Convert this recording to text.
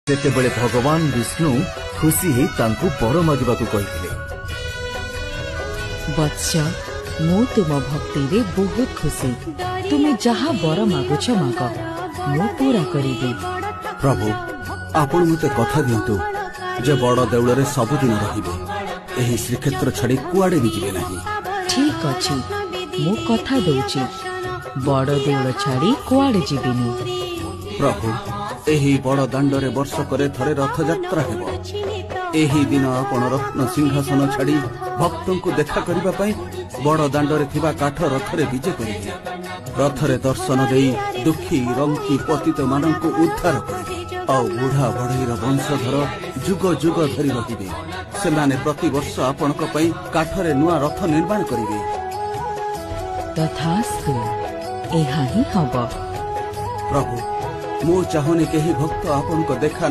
ସେତେବେଳେ ଭଗବାନ ବିଷ୍ଣୁ ଖୁସି ହେଇ ତାଙ୍କୁ ବର ମାଗିବାକୁ କହିଥିଲେ। ବତ୍ସ, ମୁଁ ତୁମ ଭକ୍ତିରେ ବହୁତ ଖୁସି। ତୁମେ ଯାହା ବର ମାଗୁଛ ମାଗ, ମୁଁ ପୁରା କରିବି। ପ୍ରଭୁ, ଆପଣ ମୋତେ କଥା ଦିଅନ୍ତୁ ଯେ ବଡ଼ ଦେଉଳରେ ସବୁଦିନ ରହିବେ, ଏହି ଶ୍ରୀକ୍ଷେତ୍ର ଛାଡ଼ି କୁଆଡ଼େ ବି ଯିବେ ନାହିଁ। ଠିକ ଅଛି, ମୁଁ କଥା ଦଉଛି, ବଡ଼ ଦେଉଳ ଛାଡ଼ି କୁଆଡ଼େ ଯିବିନି। ପ୍ରଭୁ, ଏହି ବଡ଼ ଦାଣ୍ଡରେ ବର୍ଷକରେ ଥରେ ରଥଯାତ୍ରା ହେବ। ଏହି ଦିନ ଆପଣ ରତ୍ନ ସିଂହାସନ ଛାଡ଼ି ଭକ୍ତଙ୍କୁ ଦେଖା କରିବା ପାଇଁ ବଡ଼ ଦାଣ୍ଡରେ ଥିବା କାଠ ରଥରେ ବିଜେ କରିବେ। ରଥରେ ଦର୍ଶନ ଦେଇ ଦୁଃଖୀ ରଙ୍କି ପତିତମାନଙ୍କୁ ଉଦ୍ଧାର କରିବେ, ଆଉ ବୁଢ଼ା ବଢ଼େଇର ବଂଶଧର ଯୁଗ ଯୁଗ ଧରି ରହିବେ। ସେମାନେ ପ୍ରତିବର୍ଷ ଆପଣଙ୍କ ପାଇଁ କାଠରେ ନୂଆ ରଥ ନିର୍ମାଣ କରିବେ। ତଥାସ୍ତୁ, ଏହା ହିଁ ହବ। ପ୍ରଭୁ, ମୁଁ ଚାହୁଁନି କେହି ଭକ୍ତ ଆପଣଙ୍କ ଦେଖା